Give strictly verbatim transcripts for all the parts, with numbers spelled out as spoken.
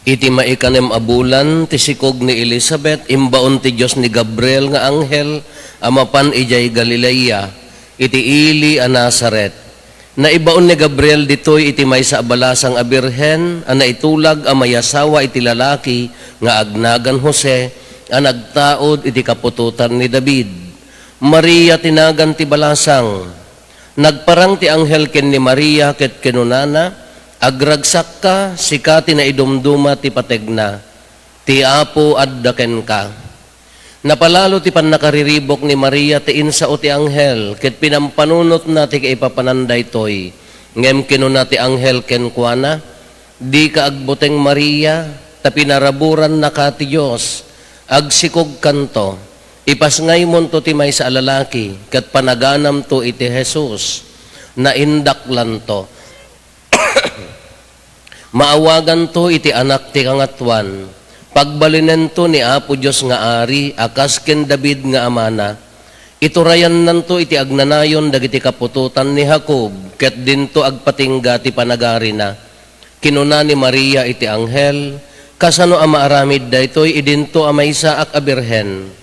Iti maikanem a bulan ti sikog ni Elisabet, imbaon ti Dios ni Gabriel nga anghel a mapan idiay Galilea, iti ili a Nazaret. Naibaon ni Gabriel ditoy iti maysa a balasang a birhen a naitulag a mayasawa iti lalaki nga agnagan Jose a nagtaud iti kaputotan ni David. Maria ti nagan ti balasang. Nagparang ti anghel ken ni Maria ket kinunana, "Agragsakka, sika ti naidumduma ti pategna. Ti Apo adda kenka." Napalalo ti pannakariribuk ni Maria ti insao ti anghel ket pinampanunotna ti kaipapanan daytoy. Ngem kinuna ti anghel kenkuana, "Dika agbuteng, Maria, ta pinaraburannaka ti Dios. Agsikogkanto. Ipasngaymonto ti maysa a lalaki, ket panaganamto iti Jesus. Naindaklanto. Maawaganto iti Anak ti Kangatuan. Pagbalinento ni Apo Dios nga Ari a kas ken David nga amana. Iturayannanto iti agnanayon dagiti kaputotan ni Jacob, ket dinto agpatingga ti panagarina." Kinuna ni Maria iti anghel, "Kasano a maaramid daytoy idinto a maysaak a birhen?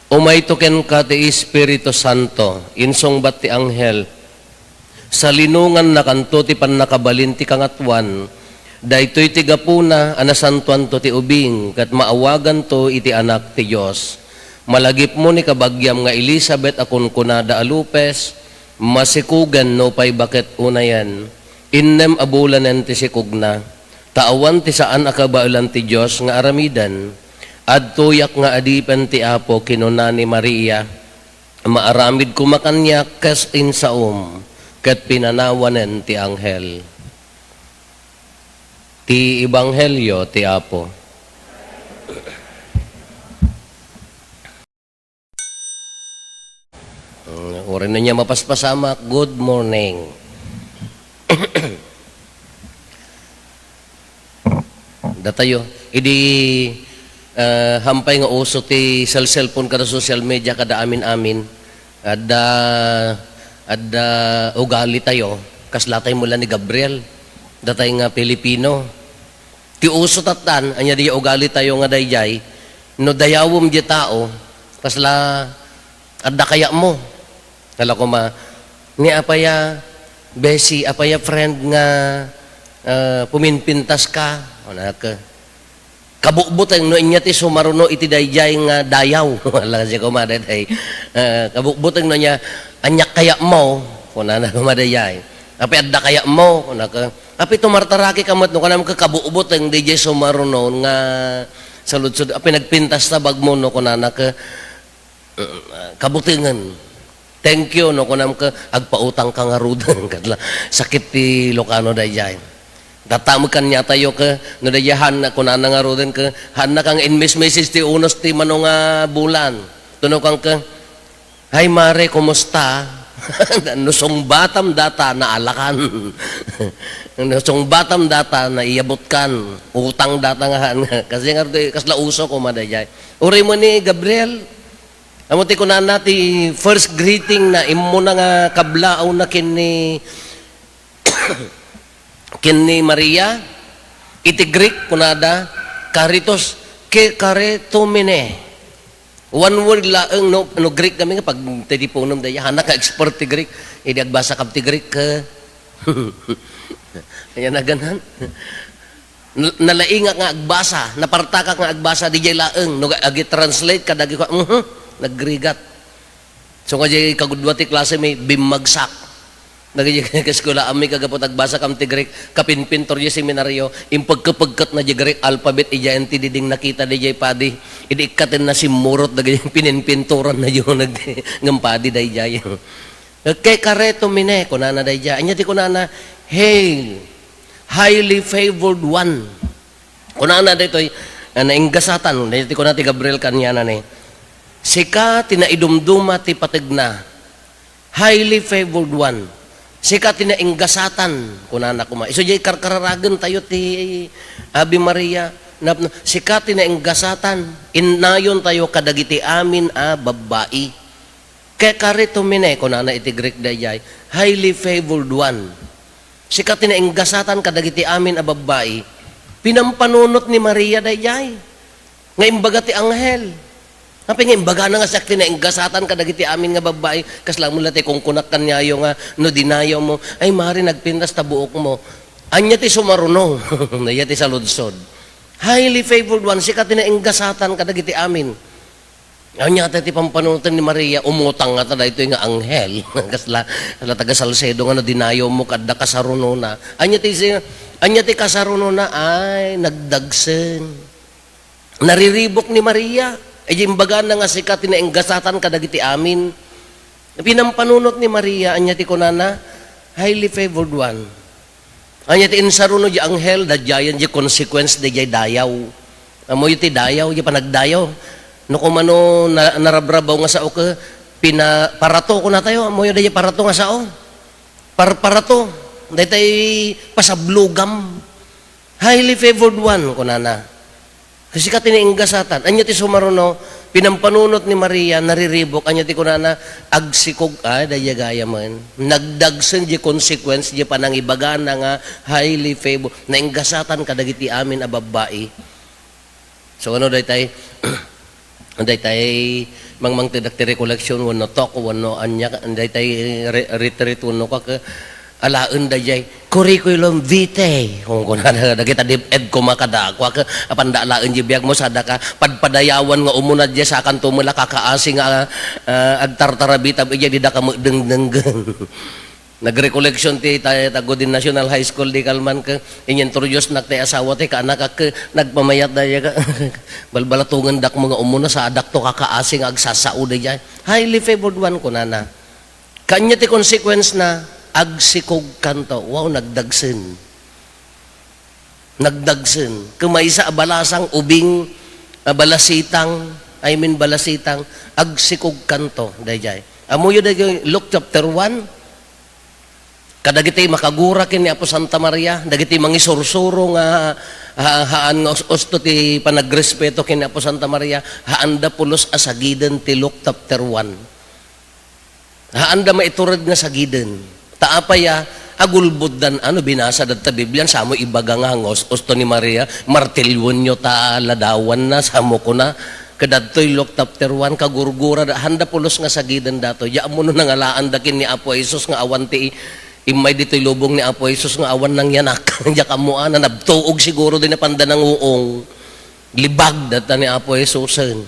Umayto kenka ti Espiritu Santo." Insungbat ti anghel, "Salinongannakanto ti pannakabalin ti Kangatuan. Daytoy ti gapuna a nasantoanto ti ubing, ket maawaganto iti Anak ti Dios. Malagipmo ni kabagiam nga Elisabet a kunkunada a lupes, masikugen nupay baket unayen. Innem a bulanen ti sikogna, ta awan ti saan a kabaelan ti Dios nga aramiden. Adtoyak nga adipen ti Apo," kinuna ni Maria. "Maaramid koma kaniak kas insaom," ket pinanawanen ti anghel. Ti Ebanghelio ti Apo. Mm, uray no nia mapaspasamak, good morning. Datayo, idi, ah, hampay nga uso ti cell-, cellphone kada social media, kada amin-amin, adda, adda ugali tayo, kasla tayo mula ni Gabriel, datay nga Pilipino. Ti uso tattan, ania di ugali tayo nga daydiay, no dayawem di tao, kasla adda kayatmo. Kala koma, ni apaya, besi, apaya friend nga, ah, puminpintas ka, o nak, kabutbuteng no inya ti sumaruno iti daydiay nga dayaw. Wala kasi koma daydiay. Ah, kabutbuteng no nya, ania kayatmo, kunana koma daydiay. Apay adda kayatmo, kunaka. Apay tumartaraki ka met no kunam ka kabutbuteng daydiay sumaruno nga saludsod, apay nagpintas ta bagmo no kunana ka, uh, kabutengen. Thank you no kunam ka agpautang ka ngaruden. Katla, sakit ti Ilocano daydiay. Tatta met kaniatayo ka, no daydiay han kunana ngaruden ka, han na kang in-message ti unos ti mano nga bulan. Tuno kang ka, "Hi, Mare, kumusta?" No sungbatam data, naalakan. No sungbatam data, naiyabutkan. Utang data nga, nga. Kasi nga, kasla uso koma daydiay. Uray mo ni Gabriel. Amo ti kunana ti first greeting na, immuna nga kablaawna ken ni ken ni Maria, iti Greek, kunada, "Karitos, ke karetomene." One word laeng, no, no Greek kami nga pag tediponem daya, hanak nga expert ti Greek, idi agbasa kam ti Greek, ke. Ayan na ganan. N-, nalaingak nga agbasa, napartakak nga agbasa, di jay laeng, no, agi-translate ka, dagi ko, mhm, nagrigat. So, nga jay kagudua ti klase mi, bimmagsak. Dagiti kaeskuelaan mi kagapu ta agbasa kam ti Greek, kapinpintor diay seminario, impagkapagkat na diay Greek alphabet, idiay ti diding nakita diay padi. Idi ikkaten na simmurot dagiti pininpintoran na diay nag-, ngem padi daydiay. "Ke karetomene," kunana daydiay. Ania ti kunana? "Hail, highly favored one." Kunana daytoy, ah, nainggasatan, daytoy kuna ti Gabriel kaniana ni, "Sika ti naidumduma ti pategna, highly favored one. Sika ti nainggasatan," kunana koma. Isu jay karkararagen tayo ti Ave Maria, napno, "Sika ti nainggasatan, innayon tayo kadagiti amin a babbai." "Ke karetomene," kunana iti Greek daydiay, "highly favored one. Sika ti nainggasatan kadagiti amin a babbai." Pinampanunot ni Maria daydiay nga imbaga ti anghel. Apay nga imbagana nga siak ti nainggasatan kadagiti amin nga babbai? Kasla met la ti kunkunak kaniayo nga no dinayawmo, ay, Mari, nagpintas ta buokmo. Ania ti sumaruno? Ania ti saludsod? Highly favored one, sika ti nainggasatan kadagiti amin. Ania ti pampanunoten ni Maria? Umutang ngata daytoy nga anghel. Kasla, kasla taga Salcedo nga no dinayawmo, adda kasarunona. Ania ti si-, ania ti kasarunona? Ay, nagdagsen. Nariribuk ni Maria. Idiay imbagana nga sika ti nainggasatan kadagiti amin. Pinampanunot ni Maria, ania ti kunana? Highly favored one. Ania ti insaruno diay anghel? Daydiayen diay consequence daydiay dayaw. Ammoyo ti dayaw, diay panagdayaw. No kumano na-, narabrabaw nga sao ket pina-, parato kunatayo, ammoyo daydiay parato nga sao? Par-, parato. Daytoy pasablugam. Highly favored one, kunana. Sika ti nainggasatan. Ania ti sumaruno? Pinampanunot ni Maria, nariribuk. Ania ti kunana? Agsikog, ah, daydiay gayam. Nagdagsen diay consequence diay panangibagana nga highly favored. Nainggasatan kadagiti amin a babbai. So, ano daytay? Daytay mangmangtedak ti recollection wenno talk wenno ania, daytay re-, retreat wenno kak-, alaen daydiay curriculum vitae. Kung kunana dagita DepEd koma kadakuak, apanda alaen diay biagmo, sadaka padpadayawan nga umuna diay, sakanto met la kakaasi nga, ah, agtartarabita idiay dida ka met dengdenggen. Nagrecollection ti ta-, tago din National High School di kalman ket inintroducenak ti asawa ti kaanakak ket nagpamayat daydiay ka, balbalatongendak met nga umuna, sadakto kakaasi nga agsasao daydiay. Highly favored one, kunana. Ania ti consequence na? Agsikogkanto. Wow, nagdagsen. Nagdagsen. Ket maysa a balasang, ubing, a balasitang, I mean balasitang, agsikogkanto daydiay. Ammoyo daydiay Luke chapter one, kadagiti makagura ken ni Apo Santa Maria, dagiti mangisursuro nga, ha-, haan nga us-usto ti panagrespeto ken ni Apo Santa Maria, haanda pulos a sagiden ti Luke chapter one. Haanda maitured nga sagiden. Ta apay a, agulboddan, ano, binasada ta Biblian, samo ibaga nga, nga us-usto ni Maria, martilionyo ta ladawanna, samo kuna, kadagitoy Luke chapter one, kagurgurada, haanda pulos nga sagiden datoy. Diay ammo no nangalaanda ken ni Apo Jesus nga awan ti immay ditoy lubong ni Apo Jesus nga awan nangyanak. Diak ammo a, nanabtuog siguro din a panda nanguong. Libag data ni Apo Jesusen.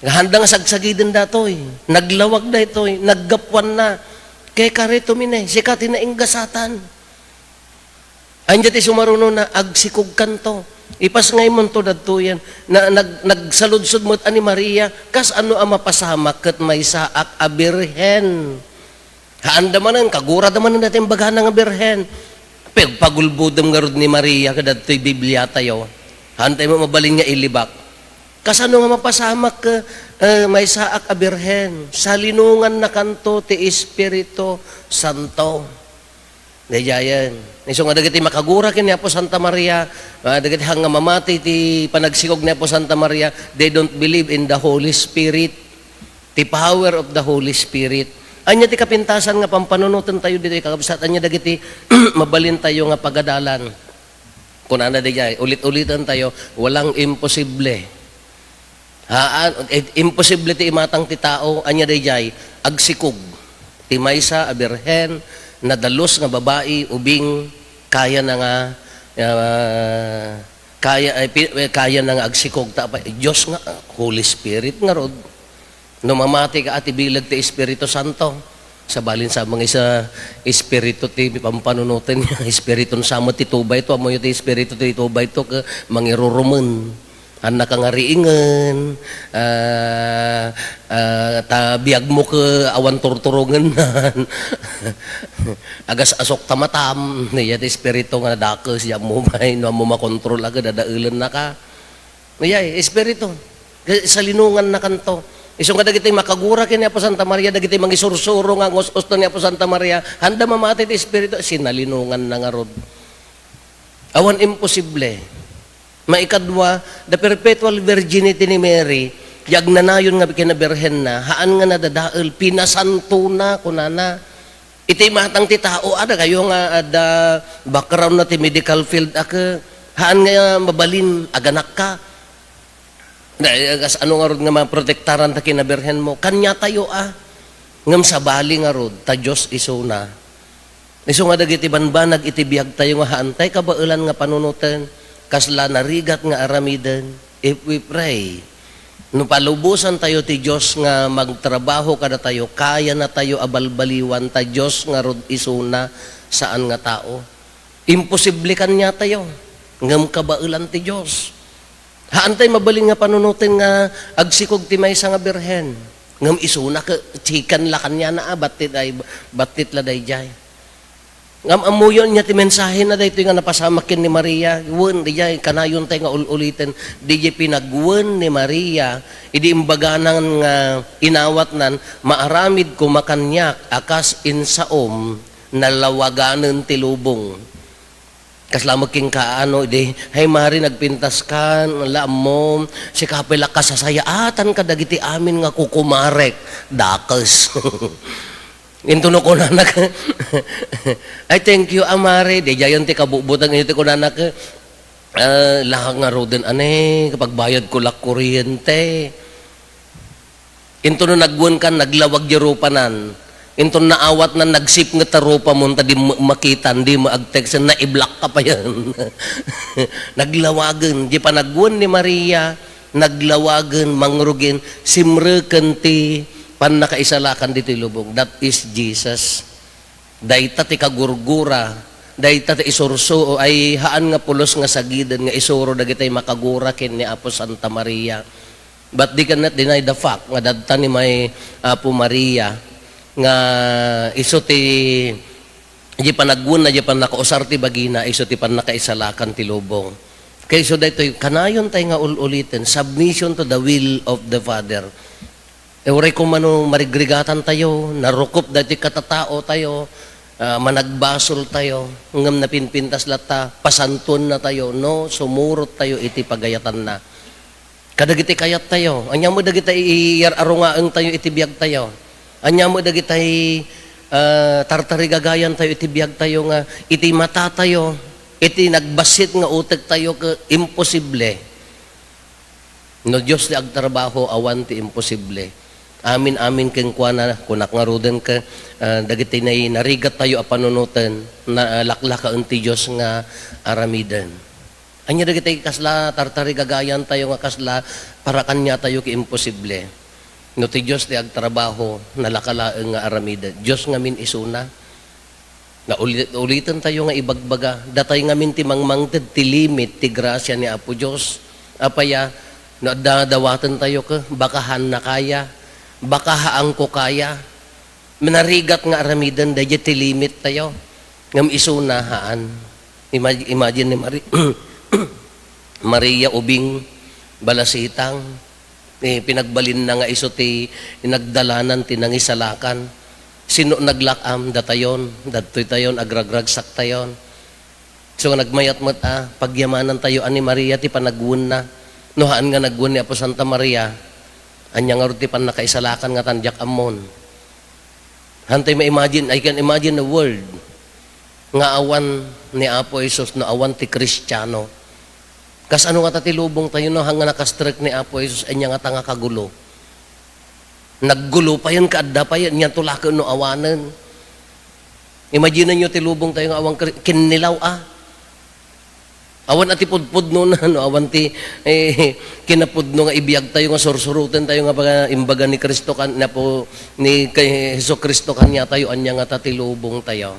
Nga haanda nga sagsagiden datoy, naglawag daytoy, naggapuanna. Kekare tumine, sika ti nainggasatan. Ania ti sumaruno na agsikogkanto. Ipasngaymonto dadtoyen. Na, nag-, nagsaludsod met a ni Maria, kas ano a mapasamak ket maysaak a birhen. Haanda manen, kagurada manen dayta imbagana nga birhen. Pagpagulbodem ngarud ni Maria kadagitoy Bibliatayo. Haantayo mabalin nga ilibak. Kasano nga mapasamak ket, eh, maysaak a birhen? Salinongannakanto ti Espiritu Santo. Daydiayen. Isu nga dagiti makagura ken ni Apo Santa Maria, ah, dagiti haan nga mamati ti panagsikog ni Apo Santa Maria, they don't believe in the Holy Spirit. Ti power of the Holy Spirit. Ania ti kapintasan nga pampanunotentayo ditoy, kakabsat? Ania dagiti mabalintayo nga pagadalan? Kunana daydiay, ulit-ulitentayo, walang imposible. Haan, eh, imposible ti imatang ti tao. Ania daydiay? Agsikog. Ti maysa a birhen, nadalus nga babai, ubing, kayana nga, ah, kaya, eh, pi-, eh, kayana nga agsikog. Ta apay, Dios nga, Holy Spirit ngarud. No mamati ka, a, ti bileg ti Espiritu Santo. Sabalin sa mga isa, Espiritu ti pampanunoten niya. Espiritun sa met ti tubayto, ammoyo ti Espiritu ti tubayto, ket mangirurumen. Haannaka nga riingen, ah, ah, ta biagmo ket awan turturongennan. Agas-asok ta matam, dayta ti espiritu nga nadakes, diak ammo pay no ammo makontrol a ket dadaelennaka. Dayta espiritu. Salinongannakanto. Isu nga dagiti makagura ken ni Apo Santa Maria, dagiti mangisursuro nga ngus-usto ni Apo Santa Maria, haanda mamati ti espiritu, sinalinonganna ngarud. Awan imposible. Maikadua, the perpetual virginity ni Mary, ti agnanayon nga kinabirhenna, haan nga nadadael, pinasantona, kunana. Iti imatang ti tao, adda kayo nga adda background na ti medical field, a ket Haan nga mabalin, aganakka. Na, kas ano ngarud nga maprotektaran ta ken a Birhen mo? Kaniatayo a. Ngem sabali ngarud, ta Dios isuna. Isu nga dagiti banbanag iti biagtayo nga haantay kabaelan nga panunoten, kasla narigat nga aramiden, if we pray, no palubosantayo ti Dios nga magtrabaho kadatayo, kayanatayo a balbaliwan, ta Dios ngarud isuna, saan nga tao. Imposible kaniatayo, ngem kabaelan ti Dios. Haantay mabalin nga panunoten nga agsikog ti maysa nga birhen. Ngem isuna ket chicken la kaniana a, battit ay, battit la daydiay. Ngem ammoyo nia ti mensahe na daytoy nga napasamak ken ni Maria. Wen, daydiay, kanayon tay nga ul-uliten. Daydiay pinagwen ni Maria, idi imbaganan nga inawatnan, maaramid koma kaniak a kas insaom, nalawaganen ti lubong. Kasla met ken kaano, idi, "Hay, Mari, nagpintaskan, ala, ammom, sika pay la kasasayaatan kadagiti amin nga kukumarek, dakes." Intono kunanak, "Ay, thank you, a, Mari." Daydiayen ti kabutbuteng, intono kunanak, "Ah, lahak ngaruden, ane, kapagbayad ko la kuryente." Intono nagwenkan, naglawag di rupanan. Intono naawatnan, nagsipnget ta rupamon, ta di mo makitan, di mo agteksen, naiblak ka payen. Naglawagen. Di panagwen ni Maria, naglawagen, mangrugin, simreken ti pannakaisalakan ditoy lubong. That is Jesus. Dayta ti kagurgura, dayta ti isursuo, ay haan nga pulos nga sagiden nga isuro dagitay makagura ken ni Apo Santa Maria. But they cannot deny the fact nga dadta ni may Apo Maria nga isu ti, di panagwenna, di pannakausar ti bagina, isu ti pannakaisalakan ti lubong. Kay isu daytoy, kanayon tay nga ul-uliten, submission to the will of the Father. E, uray koma no marigrigatantayo, narukop daytoy katataotayo, ah, managbasoltayo, ngem napinpintas latta, pasantuennatayo, no, sumurottayo iti pagayatanna. Kadagiti kayattayo, ania met dagita i-, iyar-arungaentayo iti biagtayo? Ania met dagitay, ah, tartarigagayantayo iti biagtayo nga iti matatayo, iti nagbassit nga utektayo, ke-, imposible. No Dios ti agtrabaho, awan ti imposible. Amin-amin kenkuana, kunak ngaruden ket, ah, dagiti nay-, narigattayo a panunoten, na, ah, laklakaen ti Dios nga aramiden. Ania dagiti kasla tartarigagayantayo nga kasla para kaniatayo ket imposible? No ti Dios ti agtrabaho, nalaka laeng nga aramiden. Dios ngamin isuna. Nauli-, ulitentayo nga ibagbaga, datay ngamin ti mangmangted ti limit ti grasia ni Apo Dios. Apay a, no adda dawatentayo ke, baka haanna kaya, baka haanko kaya. Narigat nga aramiden daydiay ti limittayo. Ngem isuna, haan. Imag-, imagine ni Mari-, Maria Ubing Balasitang. Eh, pinagbalinna nga isu ti nagdalanan ti nangisalakan. Sino naglak-am? Datayon, dadtoytayon, agragragsaktayon. So, nagmayat met a pagyamanantayo a ni Maria ti panagwenna. No haan nga nagwen ni Apo Santa Maria, ania ngarud ti pannakaisalakan nga tan diak ammon? Hantay ma-imagine, I can imagine a world nga awan ni Apo Jesus no awan ti Kristiano. Kasano ngata ti lubongtayo no haan nga nakastrek ni Apo Jesus, ania ngata nga kagulo? Naggulo payen, kaadda payen, ania to laeng no awanen? Imaginenyo ti lubongtayo nga awan Kri-, kinnilaw a. Awan a ti pudpudnona, no? Awan ti, eh, kinapudno nga ibiagtayo nga sursurotentayo nga baga, imbaga ni Cristo kan-, ni Apo, ni kay Jesu-Cristo kaniatayo, ania ngata ti lubongtayo.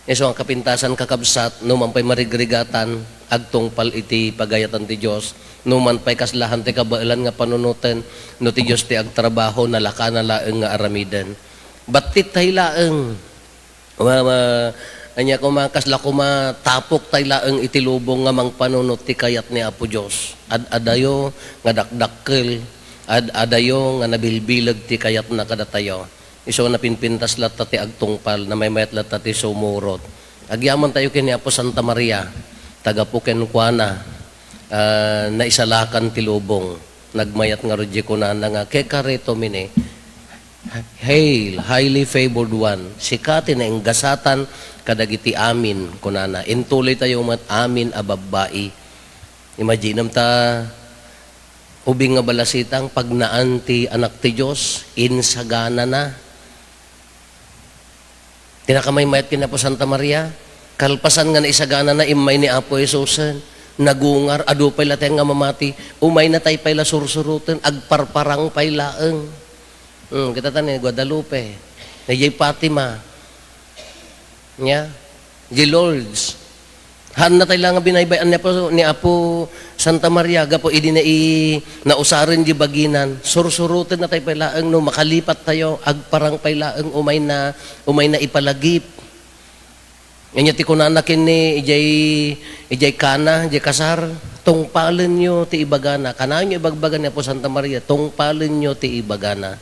Isu nga kapintasan, kakabsat, no man pay marigrigatan, agtungpal iti pagayatan ti Dios, no man pay kasla haan ti kabaelan nga panunoten, no ti Dios ti agtrabaho, nalakana laeng nga aramiden. Battittay laeng. Ma-, ma-, ania koma, kasla koma, tapoktay laeng iti lubong nga mangpanunot ti kayat ni Apo Dios. Ad-adayo nga dakdakkel, ad-adayo nga nabilbileg ti kayatna kadatayo. Isu a napinpintas latta ti agtungpal, namaymayat latta ti sumurot. Agyamantayo ken ni Apo Santa Maria, ta gapu kenkuana, ah, naisalakan ti lubong. Nagmayat ngarud diay kunana nga, "Keka reto mene, Hail, highly favored one, sika ti nainggasatan kadagiti amin," kunana. Intuloytayo met, "Amin a babbai." Imaginem ta, ubing nga balasitang pagnaan ti Anak ti Dios, insaganana. Ti nakamaymayat ken ni Apo Santa Maria, kalpasan nga naisaganana, immay ni Apo Jesusen, nagungar, adu pay la tay nga mamati, umayna tay pay la sursuroten, agparparang pay laeng. Hmm, kita ta ni Guadalupe, ni Fatima, nya, di Lourdes. Haanna tay la nga binaybay-an ni Apo, ni Apo Santa Maria, gapu idi na i-, nausaren di baginan, sursuroten na tay pay laeng no makalipat tayo, agparang pay laeng, umayna, umayna ipalagip. Anya ti kunana ken ni ijay, ijay Cana, ijay kasar, "Tungpalenyo ti ibagana." Kanayon nga ibagbaga ni Apo Santa Maria, "Tungpalenyo ti ibagana."